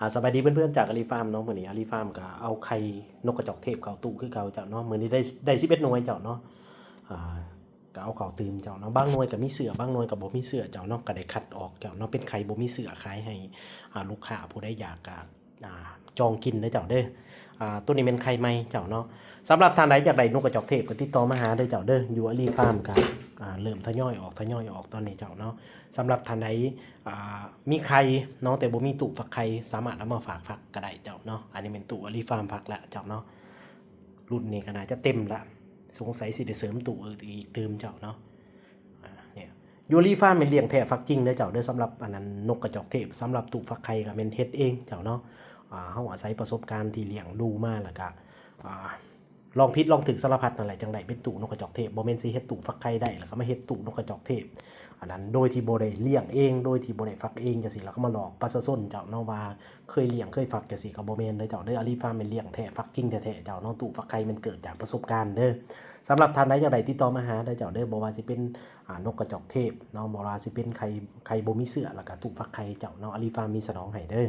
ອາ ສະບາຍດີເພື່ອນໆ ຈາກອາລີຟາມເນາະ. ມື້ນີ້ອາລີຟາມກໍເອົາໄຂ່ນົກກະຈອກເທບເຂົ້າຕູ້ຄືເກົ່າເຈົ້າເນາະ. ມື້ນີ້ໄດ້ ໄດ້ສິບເອັດໜ່ວຍເຈົ້າເນາະ. ອາ ກໍເອົາເຂົ້າຕື່ມເຈົ້າເນາະ. ບາງໜ່ວຍກໍມີເຊື້ອ ບາງໜ່ວຍກໍບໍ່ມີເຊື້ອເຈົ້າເນາະ. ກໍໄດ້ຄັດອອກເຈົ້າເນາະ. ເປັນໄຂ່ບໍ່ມີເຊື້ອ ຂາຍໃຫ້ ອາ ລູກຄ້າຜູ້ໃດຢາກ ກະ ອາ ຈອງກິນເດີເຈົ້າເດີ. ອາ ໂຕນີ້ແມ່ນໄຂ່ໃໝ່ເຈົ້າເນາະ. ສຳລັບທ່ານໃດຢາກໄດ້ນົກກະຈອກເທບກໍຕິດຕໍ່ມາຫາເດີເຈົ້າເດີ. ຢູ່ອາລີຟາມກໍ ອາ ເລີ່ມທະຍອຍອອກ ທະຍອຍອອກຕອນນີ້ເຈົ້າເນາະ. ສຳລັບທ່ານໃດ ອາ ມີໄຂ່ເນາະ ແຕ່ບໍ່ມີຕູ້ຟັກໄຂ່ ສາມາດເອົາມາຝາກຟັກກໍໄດ້ເຈົ້າເນາະ. ອັນນີ້ແມ່ນຕູ້ອາລີຟາມຟັກລະເຈົ້າເນາະ. ລຸ້ນນີ້ກໍໜ້າຈະເຕັມລະ ສົງໄສຊິໄດ້ເສີມຕູ້ອີກຕື່ມເຈົ້າເນາະ. ອາ ເນຍ ຢູ່ອາລີຟາມແມ່ນລ້ຽງແທ້ຟັກຈິງເດີເຈົ້າເດີ. ສຳລັບອັນນັ້ນ ນົກກະຈອກເທບ ສຳລັບຕູ້ຟັກໄຂ່ກໍແມ່ນເຮັດເອງເຈົ້າເນາະ. ອາ ເຮົາອາໄສປະສົບການທີ່ລ້ຽງດູມາ ແລ້ວກໍ ອາ ລອງຜິດລອງຖືກສາລະພັດນັ້ນແຫຼະ ຈັ່ງໄດ້ເປັນຕູ້ນົກກະຈອກເທບ. ບໍ່ແມ່ນຊິເຮັດຕູ້ຟັກໄຂ່ໄດ້ ແລ້ວກໍມາເຮັດຕູ້ນົກກະຈອກເທບ ອັນນັ້ນໂດຍທີ່ບໍ່ໄດ້ລ້ຽງເອງ ໂດຍທີ່ບໍ່ໄດ້ຟັກເອງຈັ່ງຊີ້ ແລ້ວກໍມາຫຼອກປະຊາຊົນເຈົ້າເນາະ ວ່າເຄີຍລ້ຽງເຄີຍຟັກຈັ່ງຊີ້ ກໍບໍ່ແມ່ນເດີເຈົ້າເດີ. ອາລີຟາມແມ່ນລ້ຽງແທ້ຟັກຈິງແທ້ໆເຈົ້າເນາະ. ຕູ້ຟັກໄຂ່ແມ່ນເກີດຈາກປະສົບການເດີ. ສຳລັບທ່ານໃດຢາກໄດ້ຕິດຕໍ່ມາຫາເດີເຈົ້າເດີ. ບໍ່ວ່າຊິເປັນ ອາ ນົກກະຈອກເທບເນາະ ບໍ່ວ່າຊິເປັນໄຂ່ ໄຂ່ບໍ່ມີເຊື້ອ ແລ້ວກໍຕູ້ຟັກໄຂ່ເຈົ້າເນາະ. ອາລີຟາມມີສະໜອງໃຫ້ເດີ.